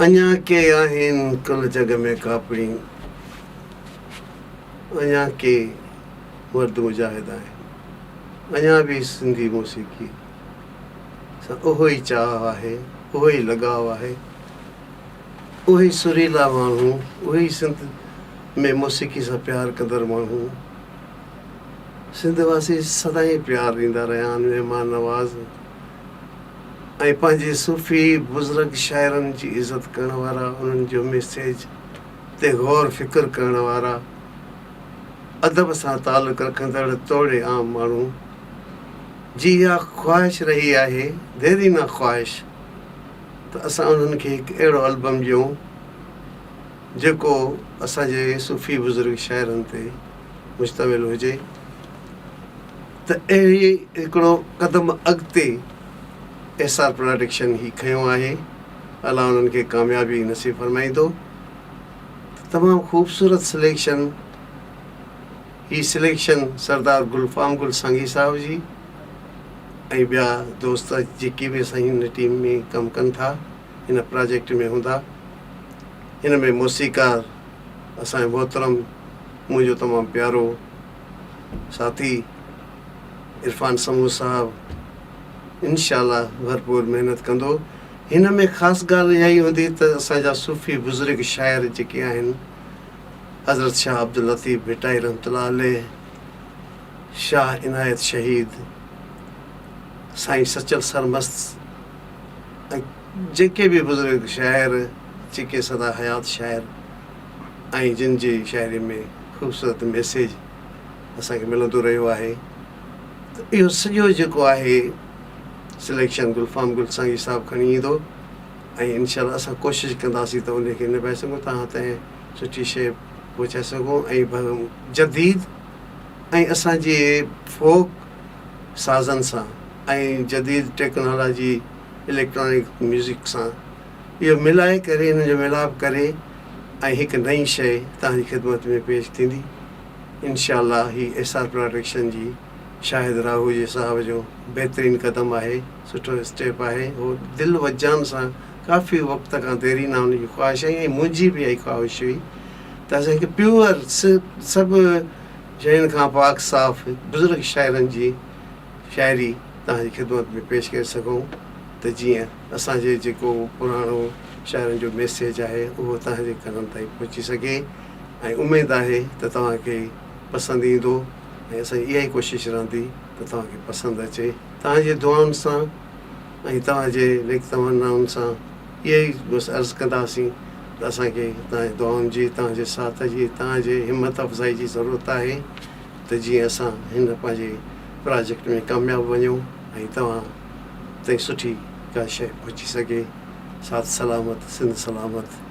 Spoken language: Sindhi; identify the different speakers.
Speaker 1: اڃا ڪي آهن ڪل جڳ ۾ ڪاپڙين، اڃا ڪي مرد مجاهد آهن، اڃا به سنڌي موسيقي سان اهو ئي چاهه آهي، اهو ئي لڳاء آهي، اهي ئي سريلا ماڻهو، اهي ئي سنڌ ۾ موسيقي سان پيار ڪندڙ ماڻهو، سنڌ واسي سدائين پيار ڏيندا رهيا آهن، مهمان نواز. ۽ پنهنجي صوفي بزرگ شاعرن جي عزت ڪرڻ وارا، انهن جو ميسيج تي غور فڪر ڪرڻ وارا، ادب سان تعلق رکندڙ توڙي عام ماڻهو جي اها خواهش رهي آهي، ديرينه خواهش ته اسان انهن کي هڪ اهڙو البم ڏيون جيڪو اسان جي صوفي بزرگ شاعرن تي مشتمل هجي. ته اهڙي هڪڙو قدم اڳتي ايس آر پراڊڪشن هي کنيو آهي الله انهن کي ڪاميابي نصيب فرمائيندو ته تمام خوبصورت سليڪشن هي سليڪشن سردار گلفام گل سانگي صاحب جي ۽ ٻيا دوست جيڪي به اسان هن ٽيم ۾ ڪم ڪن ٿا هن پراجيڪٽ ۾ هوندا هن ۾ موسيقار اسان جو محترم منهنجو تمام پيارو ساٿي عرفان سمون صاحب انشاء الله ڀرپور محنت ڪندو. هن ۾ خاص ڳالهه اها ئي هوندي ته اسان جا صوفي بزرگ شاعر جيڪي آهن حضرت شاهه عبداللطيف ڀٽائي رحمة الله عليه، شاهه عنايت شهيد، سائين سچل سرمست ۽ جيڪي به بزرگ شاعر جيڪي سدا حيات شاعر ۽ جن جي شاعري ۾ خوبصورت ميسيج اسان کي ملندو رهيو آهي ته اهو سڄو جيڪو آهي سليڪشن گلفام گل سانگي صاحب کڻي ايندو ۽ انشاء الله اسان ڪوشش ڪنداسين ته ان کي نڀائي سگهون توهان تائين سٺي شيء پهچائي سگهون ۽ جديد ۽ اسان جي فوڪ سازن سان ۽ جديد ٽيڪنالاجي اليڪٽرانڪ ميوزڪ سان اهو ملائي ڪري انهن جو ميلاپ ڪري ۽ هڪ نئين شيء توهان جي خدمت ۾ پيش ٿيندي انشاء الله هي ايس آر پراڊڪشن جي شاهد راهوجي صاحب جو بهترين قدم آهي سٺو اسٽيپ آهي هو دل و جان سان ڪافي وقت کان ديرينا ان جي خواهش آهي ۽ منهنجي به اها خواهش هئي ته اسان هڪ پيور سڀ شين کان پاڪ صاف بزرگ شاعرن جي شاعري توهان جي خدمت ۾ پيش ڪري سگهون ته جيئن اسان جي جيڪو پراڻو شاعرن جو ميسيج آهي اهو توهان جي ڪنن تائين پهچي سگهي ۽ اميد آهي ته توهان کي پسند ايندو ۽ اسان جي اها ئي ڪوشش رهندي ته توهان کي پسند اچي. توهان جي دعائن سان ۽ توهان جي نيڪ تمنائن سان اهي ئي بس عرض ڪنداسين ته اسان کي توهان جي دعائن جي، توهان جي ساٿ جي، توهان جي همت افزائي جي ضرورت آهي ته جيئن اسان هن پنهنجي پراجيڪٽ ۾ ڪامياب وڃون ۽ توهان تائين سٺي ڪا شيء پهچي سگهي. ساٿ سلامت، سنڌ سلامت.